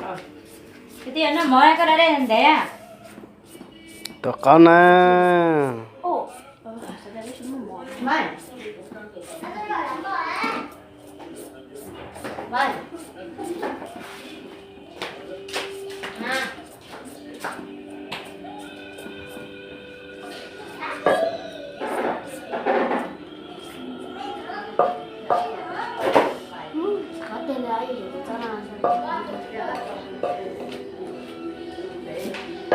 Kwv tij, noj mov koj da dej ntev. Tuav qaub na.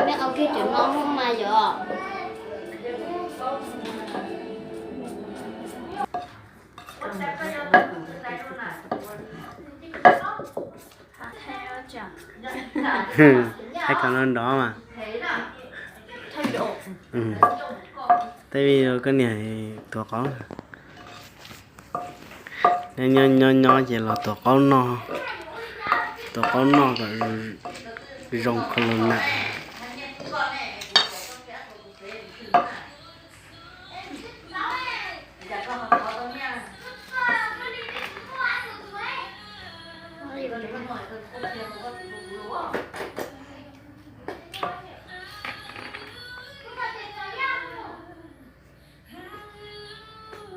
Mej ua kiag cov no mas yog. Hais kom nrov nrov mas. Tej video koj niam tuav qaub. Nyob nyob nyob ces los tuav qaub noj, tuav qaub noj kom zoo kho los nam.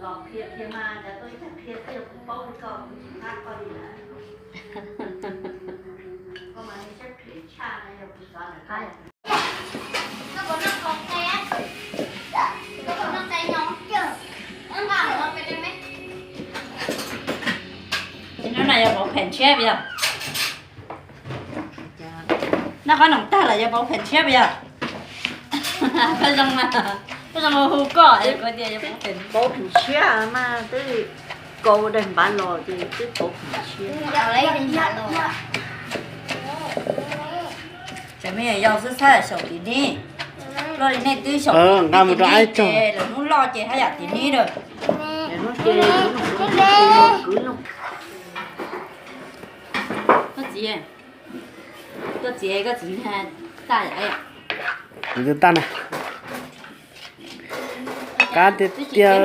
Los qhia qhia mas, cas tuaj ib tag qhia twb yog kuv paub li koj, kuv tsis pab koj li lawm. Koj mas li siab phem tshaj no, yog kuv xav ntawm koj. Hnub no yog pauv phem tshiab yog. Noj qab noom tag lawm yog pauv phem tshiab yog. Koj zoo, koj zoo hu koj es koj tias yog pauv phem. Pauv phem tshiab mas twb kaus daim npav los ces twb pauv phem tshiab. Tsam me nyuam yaus xwb txhob xyaum tim neb. Luaj li nej twb xyaum nqa mus rau ib tog, lawv hnub loj ces haj yam tim neb lawm. Koj txiv, koj txiv, koj txiv tag yam. Kuv twb tag na. Qab tiag tiag.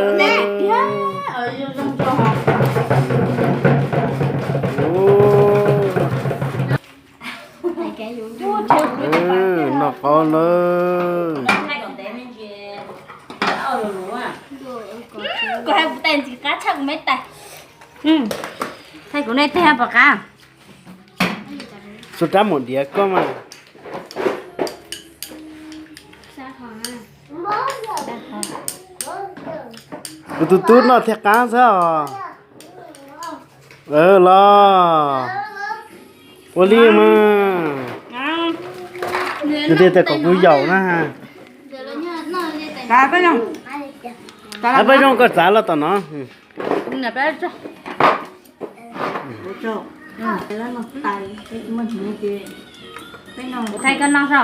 Noj qaub lawm. Koj hais kuv tais ntxim qab tshaj kuv me tais. Thaij kuv nej tej pom qab. Xub rab mus diav koj mas. Kuv tus tub noj thiaj qab xwb os. Los ua li mas. Nws tias kom kuv yaum na. Peb zoo, koj txav los tom no. Kuv thaij koj noj so.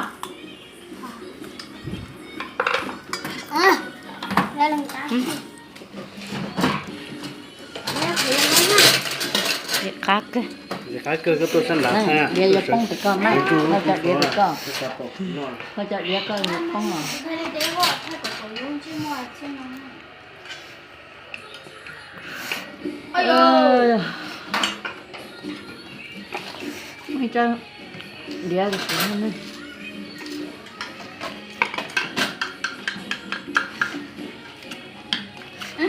Qab kawg. Qab kawg, koj tuaj sab nrad. Diav yuav poob rau koj mas, koj cov diav rau koj. Koj cov diav koj yuav poob os.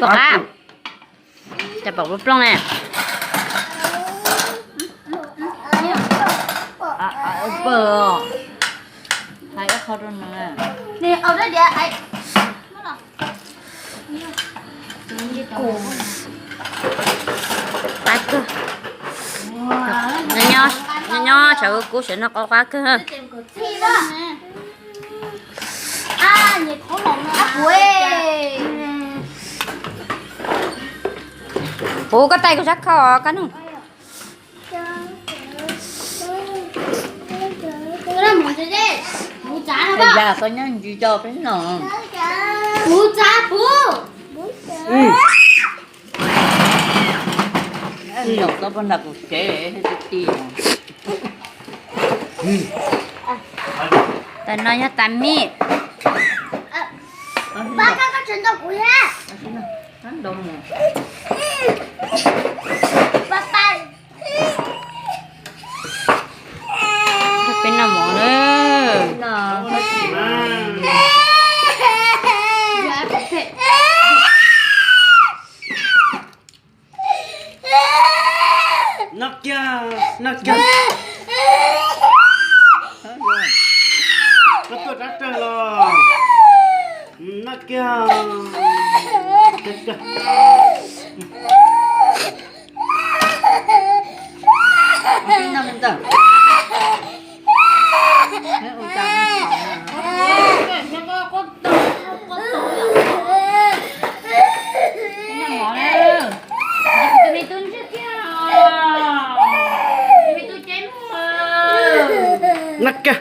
Pom qab. Cas pom plooj plooj ne. Pawg os. Hais ib qho rau nws. Qab kawg. Nyob nyob sawv kub sawv noj qaub qab kawg. Puv koj tais kuv sab khau os koj nug. Yam koj nyob ntsis coj peb noj. Zaum tau pog nram kuv tsev ti ti. Tas no yog tas mij. Mov na. Noj kiag, noj kiag. Koj tuaj rab rawg los? Noj kiag. Noj kiag.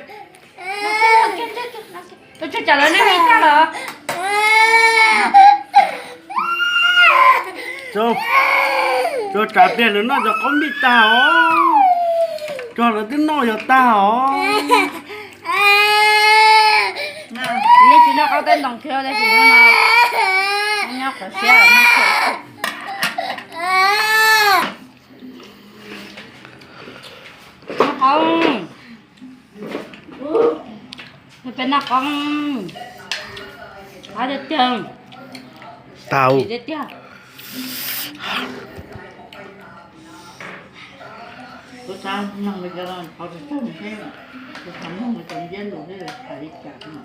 Tus tsov cov lawv nej ua tag los? Tsuas tsam pliag lawv noj cov qaub npij tag os. Tsuas lawv twb noj yog tag os. Yeej tsis noj qaub teb ntoo kiag tab sis nyob qhov siab. Noj qaub. Peb noj qaub. Qab tiag tiag. Tau. Tiag tiag. Kuv xav nug cov qhov tsis tag seb, kuv xav nug cov ntiab lus seb hais li cas no.